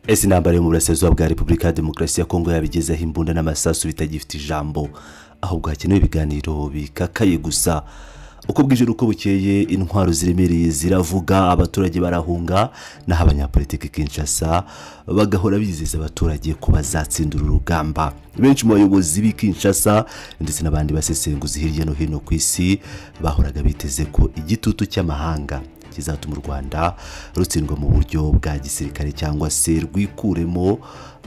Ese intambara yo mu burasirazuba bwa Repubulika ya Demokarasi ya Kongo yabigezeho imbunda n'amasasu bitagifite ijambo, ahubwo hakenewe ibiganiro bikakaye gusa? Uko bwije n'uko bukeye, intwaro ziremereye ziravuga, abaturage barahunga, naho abanyapolitiki Kinshasa bagahora bizeza abaturage ko bazatsinda uru rugamba. Benshi mu bayobozi b'i Kinshasa ndetse n'abandi basesenguzi hirya no hino ku isi bahoraga biteze ko igitutu cy'amahanga kizatuma u Rwanda rutsindwa mu buryo bwa gisirikare, cyangwa se rwikuremo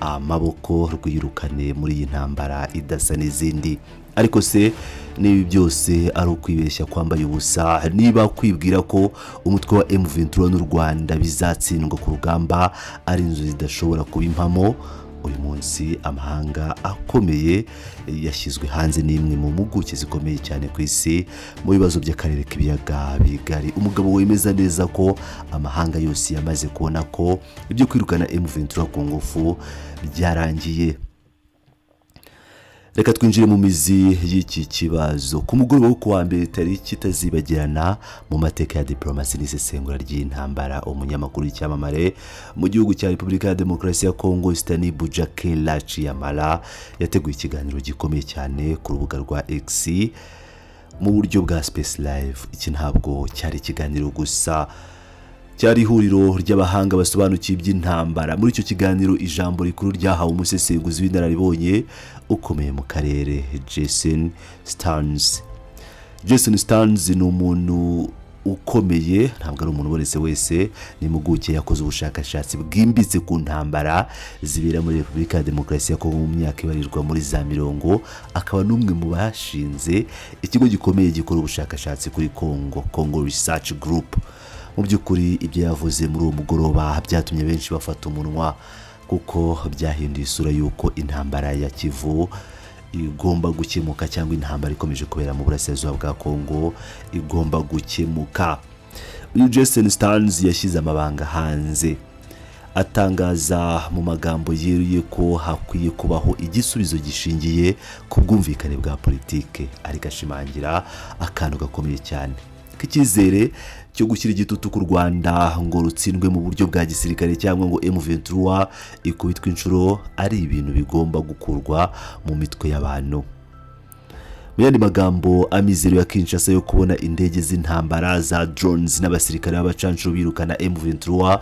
amaboko, rwirukane muri iyi ntambara idasa n'izindi. Ariko se niba byose ari ukwibeshya kwambaye ubusa, niba kwibwira ko umutwe wa M23 n'u Rwanda bizatsindwa ku rugamba ari inzu zidashobora kuba impamo, uyu munsi amahanga akomeye yashyizwe hanze n'imwe mu mpuguke zikomeye cyane ku isi mu bibazo by'akarere k'ibiyaga bigari, umugabo wemeza neza ko amahanga yose yamaze kubona ko ibyo kwirukana M23 ku ngufu byarangiye. Reka twinjire mu mizi y'iki kibazo. Ku mugoroba wo kuwa mbere, tariki itazibagirana mu mateka ya diplomasi n'isesengura ry'intambara, umunyamakuru w'icyamamare mu gihugu cya Repubulika ya Demokarasi ya Kongo, Stani Bujakera Ciyamara, yateguye ikiganiro gikomeye cyane ku rubuga rwa X mu buryo bwa Space Live. Iki ntabwo cyari ikiganiro gusa, cyari ihuriro ry'abahanga basobanukiwe iby'intambara. Muri icyo kiganiro, ijambo rikuru ryahawe umusesenguzi w'inararibonye ukomeye mu karere, Jason Stearns. Jason Stearns ni umuntu ukomeye, ntabwo ari umuntu ubonetse wese. Ni impuguke yakoze ubushakashatsi bwimbitse ku ntambara zibera muri Repubulika ya Demokarasi ya Kongo mu myaka ibarirwa muri za mirongo, akaba n'umwe mu bashinze ikigo gikomeye gikora ubushakashatsi kuri Kongo, Congo Research Group. Mu by'ukuri, ibyo yavuze muri uwo mugoroba byatumye benshi bafata umunwa, kuko byahinduye isura y'uko intambara ya Kivu igomba gukemuka, cyangwa intambara ikomeje kubera mu burasirazuba bwa Kongo igomba gukemuka. Uyu Jason Stearns yashyize amabanga hanze, atangaza mu magambo yeruye ko hakwiye kubaho igisubizo gishingiye ku bwumvikane bwa politike, ariko ashimangira akantu gakomeye cyane k'icyizere cyo gushyira igitutu ku Rwanda ngo rutsindwe mu buryo bwa gisirikare, cyangwa ngo M23 ikubitwe inshuro, ari ibintu bigomba gukurwa mu mitwe y'abantu. Mu yandi magambo, amizero ya Kinshasa yo kubona indege z'intambara za drones n'abasirikare b'abacanshuro birukana M23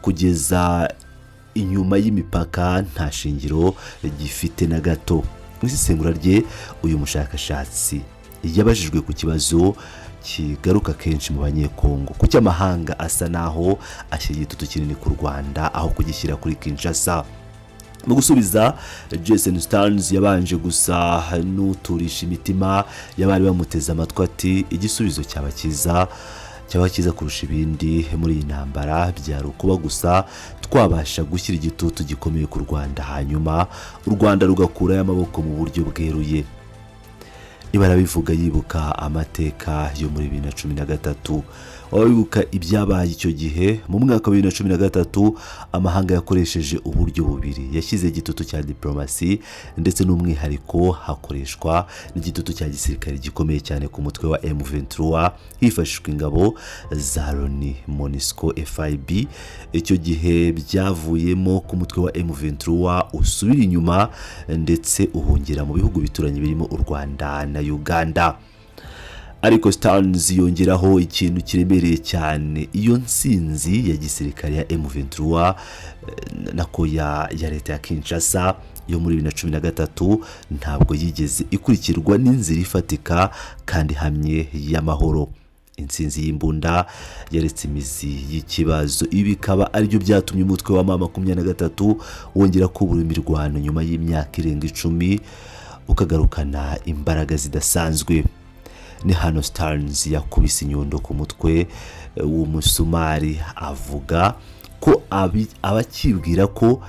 kugeza inyuma y'imipaka nta shingiro gifite na gato. Mu isesengura rye, uyu mushakashatsi yabajijwe ku kibazo kigaruka kenshi mu Banyekongo: kuki amahanga asa naho ashyira igitutu kinini ku Rwanda aho kugishyira kuri Kinshasa? Mu gusubiza, Jason Stearns yabanje gusa n'uturisha imitima y'abari bamuteze amatwi, ati: "Igisubizo cyaba cyiza, cyaba cyiza kurusha ibindi muri iyi ntambara, byari ukuba gusa twabasha gushyira igitutu gikomeye ku Rwanda, hanyuma u Rwanda rugakurayo amaboko mu buryo bweruye." Niba arabivuga yibuka amateka yo muri 2013. Waba wibuka ibyabaye icyo gihe? Mu mwaka wa 2013, amahanga yakoresheje uburyo bubiri: yashyize igitutu cya diplomasi, ndetse n'umwihariko hakoreshwa n'igitutu cya gisirikare gikomeye cyane ku mutwe wa M23, hifashishwa ingabo za Loni, MONUSCO, FIB. Icyo gihe byavuyemo ku mutwe wa M23 usubira inyuma, ndetse uhungira mu bihugu bituranye birimo u Rwanda na Uganda. Ariko Stearns yongeraho ikintu kiremereye cyane: iyo nsinzi ya gisirikare ya M23, nako ya leta ya Kinshasa yo muri 2013, ntabwo yigeze ikurikirwa n'inzira ifatika kandi ihamye y'amahoro. Intsinzi y'imbunda yaretse imizi y'ikibazo. Ibi bikaba aribyo byatumye umutwe wa M23 wongera kubura imirwano nyuma y'imyaka irenga 10, ukagarukana imbaraga zidasanzwe. Ni hano Stearns yakubise inyundo ku mutwe w'umusumari, avuga ko abakibwira ko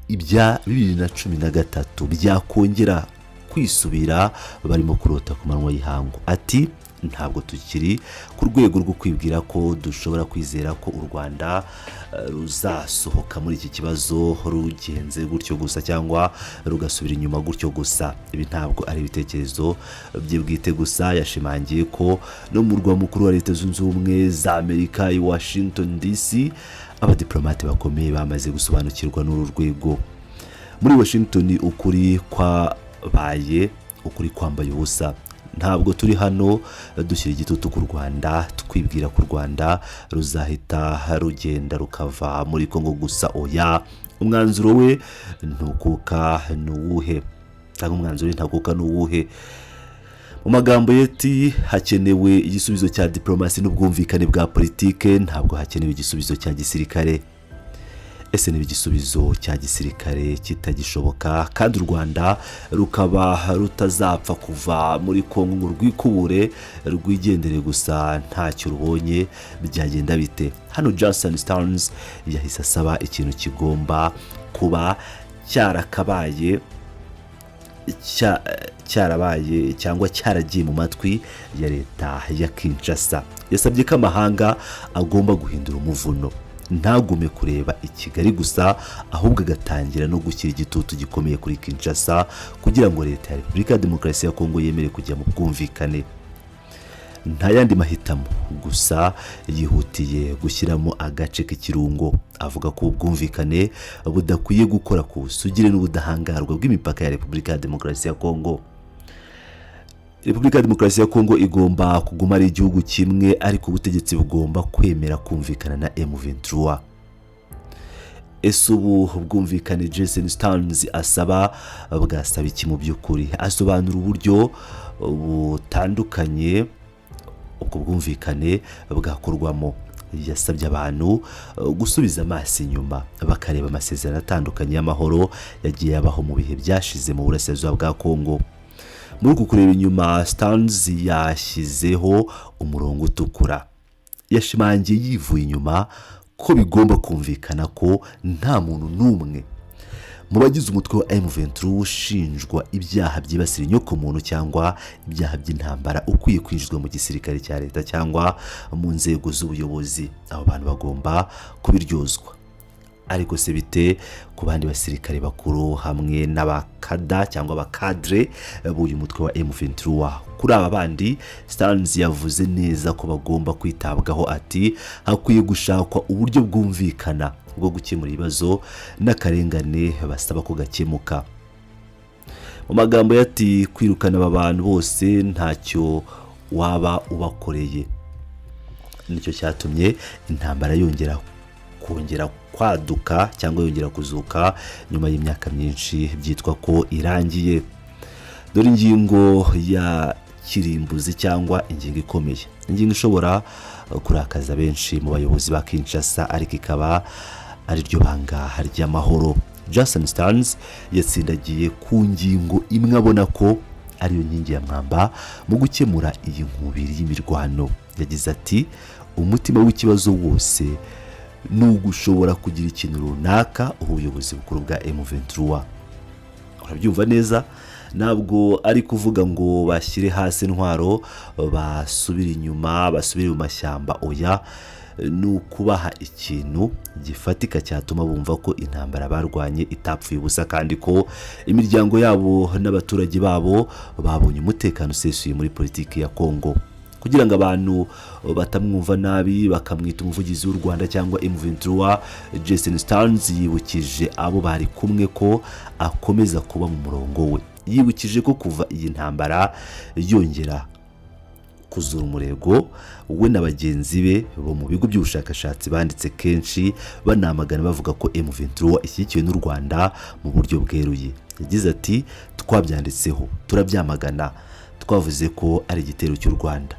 ibya 2013 byakongera kwisubira barimo kurota ku manywa y'ihangu. Ati: Ntabwo tukiri ku rwego rwo kwibwira ko dushobora kwizera ko u Rwanda ruzasohoka muri iki kibazo rugenze gutyo gusa cyangwa rugasubira inyuma gutyo gusa. Ibi ntabwo ari ibitekerezo bye bwite gusa. Yashimangiye ko no mu murwa mukuru wa Leta Zunze Ubumwe za Amerika i Washington DC abadiplomate bakomeye bamaze gusobanukirwa n'uru rwego. Muri Washington ukuri kwabaye ukuri kwambaye ubusa. Ntabwo turi hano dushyira igitutu ku Rwanda twibwira ko u Rwanda ruzahita rugenda rukava muri Kongo gusa, oya. Umwanzuro we ntukuka ni uwuhe? Cyangwa umwanzuro we ntakuka ni uwuhe? Mu magambo ye ati: "Hakenewe igisubizo cya diplomasi n'ubwumvikane bwa politike, ntabwo hakenewe igisubizo cya gisirikare." Ese niba igisubizo cya gisirikare kitagishoboka kandi u Rwanda rukaba rutazapfa kuva muri Kongo ngo rwikubure rwigendere gusa ntacyo rubonye, byagenda bite? Hano Jason Stearns yahise asaba ikintu kigomba kuba cyarakabaye cyarabaye cyangwa cyaragiye mu matwi ya leta ya Kinshasa. Yasabye ko amahanga agomba guhindura umuvuno, ntagume kureba i Kigali gusa, ahubwo agatangira no gushyira igitutu gikomeye kuri Kinshasa kugira ngo leta ya Repubulika ya Demokarasi ya Kongo yemere kujya mu bwumvikane. Nta yandi mahitamo. Gusa yihutiye gushyiramo agace k'ikirungo, avuga ko ubwumvikane budakwiye gukora ku busugire n'ubudahangarwa bw'imipaka ya Repubulika ya Demokarasi ya Kongo. Repubulika ya Demokarasi ya Kongo igomba kuguma ari igihugu kimwe, ariko ubutegetsi bugomba kwemera kumvikana na M23. Ese ubu bwumvikane Jason Stearns asaba bwasaba iki mu by'ukuri? Asobanura uburyo butandukanye ubwo bwumvikane bwakorwamo. Yasabye abantu gusubiza amaso inyuma bakareba amasezerano atandukanye y'amahoro yagiye abaho mu bihe byashize mu burasirazuba bwa Kongo. Muri uku kureba inyuma, Stearns yashyizeho umurongo utukura. Yashimangiye yivuye inyuma ko bigomba kumvikana ko nta muntu n'umwe mu bagize umutwe wa M23 ushinjwa ibyaha byibasira inyokomuntu cyangwa ibyaha by'intambara ukwiye kwinjizwa mu gisirikare cya leta cyangwa mu nzego z'ubuyobozi. Abo bantu bagomba kubiryozwa. Ariko se bite ku bandi basirikare bakuru hamwe n'abakada cyangwa abakadre b'uyu mutwe wa M23? Kuri aba bandi, Stearns yavuze neza ko bagomba kwitabwaho. Ati: "Hakwiye gushakwa uburyo bwumvikana bwo gukemura ibibazo n'akarengane basaba ko gakemuka." Mu magambo ye ati: "Kwirukana aba bantu bose ntacyo waba ubakoreye. Nicyo cyatumye intambara yongera kongera kwaduka cyangwa yongera kuzuka nyuma y'imyaka myinshi byitwa ko irangiye." Dore ingingo ya kirimbuzi cyangwa ingingo ikomeye, ingingo ishobora kurakaza benshi mu bayobozi ba Kinshasa, ariko ikaba ari ryo banga ry'amahoro. Jason Stearns yatsindagiye ku ngingo imwe abona ko ariyo nkingi ya mwamba mu gukemura iyi nkubiri y'imirwano. Yagize ati: "Umutima w'ikibazo wose ni ugushobora kugira ikintu runaka ubuyobozi bukuru bwa M23." Urabyumva neza, ntabwo ari kuvuga ngo bashyire hasi intwaro, basubire inyuma, basubire mu mashyamba, oya. Ni ukubaha ikintu gifatika cyatuma bumva ko intambara barwanye itapfuye ubusa, kandi ko imiryango yabo n'abaturage babo babonye umutekano usesuye muri politiki ya Kongo. Kugira ngo abantu batamwumva nabi bakamwita umuvugizi w'u Rwanda cyangwa M23, Jason Stearns yibukije abo bari kumwe ko akomeza kuba mu murongo we. Yibukije ko kuva iyi ntambara yongera kuzura umurego, we na bagenzi be bo mu bigo by'ubushakashatsi banditse kenshi banamagana, bavuga ko M23 ishyigikiwe n'u Rwanda mu buryo bweruye. Yagize ati: "Twabyanditseho, turabyamagana, twavuze ko ari igitero cy'u Rwanda."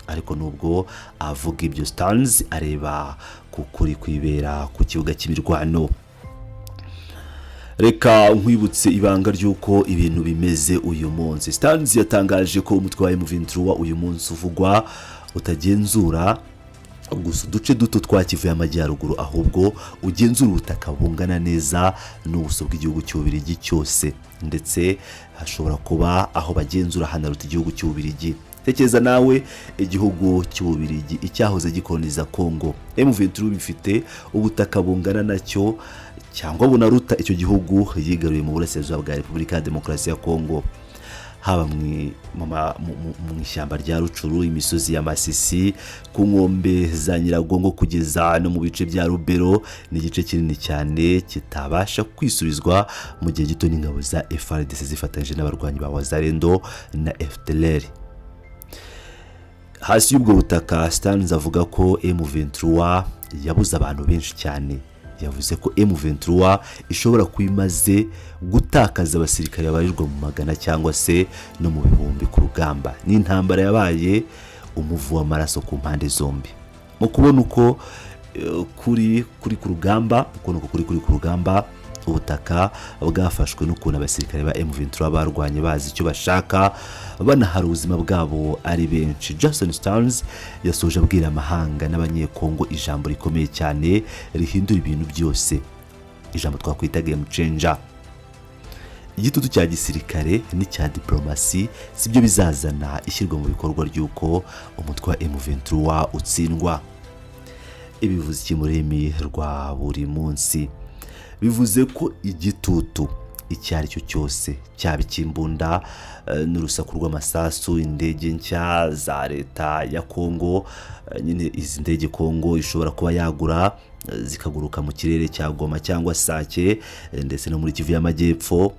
Ariko nubwo avuga ibyo, Stearns areba ku kuri kwibera ku kibuga cy'imirwano. Reka nkwibutse ibanga ry'uko ibintu bimeze uyu munsi. Stearns yatangaje ko umutwe wa M23 uyu munsi uvugwa utagenzura gusa uduce duto twa Kivu y'Amajyaruguru, ahubwo ugenzura ubutaka bungana neza n'ubuso bw'igihugu cy'Ububiligi cyose, ndetse hashobora kuba aho bagenzura hanaruta igihugu cy'Ububiligi. Tekereza nawe, igihugu cy'Ububirigi, icyahoze gikoloniza Kongo, M23 bifite ubutaka bungana nacyo cyangwa bunaruta icyo gihugu yigaruye mu burasirazuba bwa Repubulika ya Demokarasi ya Kongo, haba mu ishyamba rya Rucuru, imisozi ya Masisi, ku nkombe za Nyiragongo kugeza no mu bice bya Rubero. Ni igice kinini cyane kitabasha kwisubizwa mu gihe gito n'ingabo za FARDC zifatanyije n'abarwanyi ba Wazalendo na FDLR. Hasi y'ubwo butaka, Stearns avuga ko M23 yabuze abantu benshi cyane. Yavuze ko M23 ishobora kuba imaze gutakaza abasirikare babarirwa mu magana cyangwa se no mu bihumbi ku rugamba. Ni intambara yabaye umuvu w'amaraso ku mpande zombi. Mu kubona uko kuri ku rugamba, kubona uko kuri ku rugamba, ubutaka bwafashwe n'ukuntu abasirikare ba M23 barwanye bazi icyo bashaka, banahara ubuzima bwabo ari benshi, Jason Stearns yasoje abwira amahanga n'Abanyekongo ijambo rikomeye cyane rihindura ibintu byose, ijambo twakwita game changer. Igitutu cya gisirikare n'icya diplomasi sibyo bizazana ishyirwa mu bikorwa ry'uko umutwe wa M23 utsindwa. Ibi bivuze iki mu rurimi rwa buri munsi? Bivuze ko igitutu icyo ari cyo cyose, cyaba icy'imbunda n'urusaku rw'amasasu, indege nshya za leta ya Kongo, nyine izi ndege Kongo ishobora kuba yagura, zikaguruka mu kirere cya Goma cyangwa Sake, ndetse no muri Kivu y'Amajyepfo,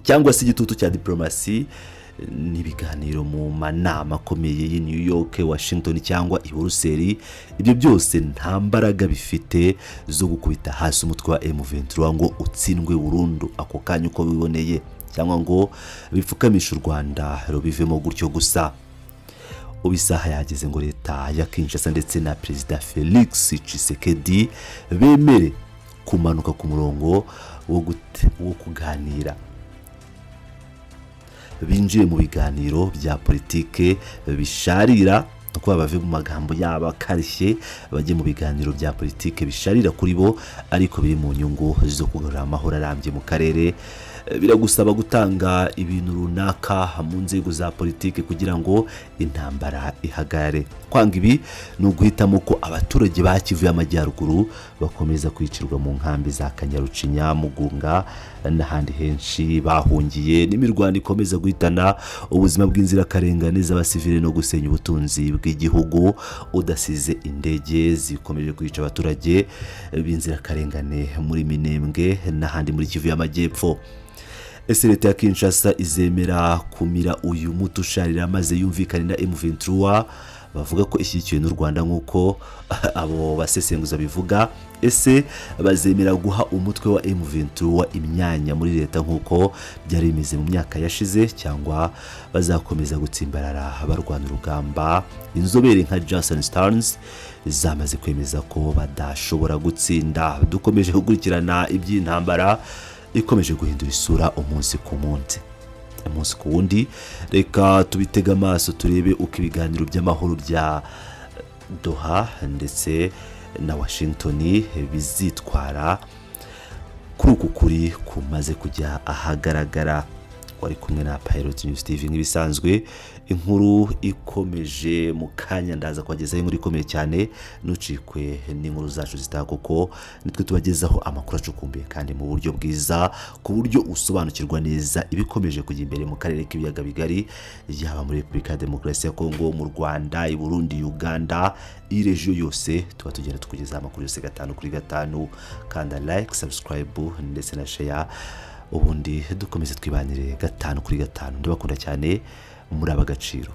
cyangwa se igitutu cya diplomasi n'ibiganiro mu manama akomeye y'i New York, Washington cyangwa i Buruseli, ibyo byose nta mbaraga bifite zo gukubita hasi umutwe wa M23 ngo utsindwe burundu ako kanya uko wiboneye, cyangwa ngo bipfukamishe u Rwanda rubivemo gutyo gusa. Ubu isaha yageze ngo leta ya Kinshasa ndetse na Perezida Felix Tshisekedi bemere kumanuka ku murongo wo kuganira, binjiye mu biganiro bya politike bisharira, uko bave mu magambo yabo akarishye bajye mu biganiro bya politike bisharira kuri bo, ariko biri mu nyungu zo kugarura amahoro arambye mu karere. Biragusaba gutanga ibintu runaka mu nzego za politike kugira ngo intambara ihagarare. Kwanga ibi ni uguhitamo ko abaturage ba Kivu y'Amajyaruguru bakomeza kwicirwa mu nkambi za Kanyarucinya, Mugunga n'ahandi henshi bahungiye, n'imirwano ikomeza guhitana ubuzima bw'inzirakarengane z'abasivile no gusenya ubutunzi bw'igihugu, udasize indege zikomeje kwica abaturage b'inzirakarengane muri Minembwe n'ahandi muri Kivu y'Amajyepfo. Ese leta ya Kinshasa izemera kumira uyu muti usharira maze yumvikane na M23 bavuga ko ishyigikiwe n'u Rwanda, nk'uko abo basesenguza bivuga? Ese bazemera guha umutwe wa M23 imyanya muri leta nk'uko byari bimeze mu myaka yashize, cyangwa bazakomeza gutsimbarara barwana urugamba inzobere nka Jason Stearns zamaze kwemeza ko badashobora gutsinda? Dukomeje gukurikirana iby'intambara ikomeje guhindura isura umunsi ku munsi, umunsi ku wundi. Reka tubitege amaso, turebe uko ibiganiro by'amahoro bya Doha ndetse na Washington bizitwara kuri uku kuri kumaze kujya ahagaragara. Wari kumwe na Pilot News TV nk'ibisanzwe. Inkuru ikomeje mu kanya, ndaza kubagezaho inkuru ikomeye cyane. Ntucikwe n'inkuru zacu zitaha, kuko nitwe tubagezaho amakuru acukumbuye kandi mu buryo bwiza, ku buryo usobanukirwa neza ibikomeje kujya imbere mu karere k'Ibiyaga Bigari, yaba muri Repubulika ya Demokarasi ya Kongo, mu Rwanda, i Burundi, Uganda, iyi région yose tuba tugenda tukugezaho amakuru yose gatanu kuri gatanu. Kanda like, subscribe ndetse na share, ubundi dukomeze twibanire gatanu kuri gatanu. Ndabakunda cyane, muri ab'agaciro.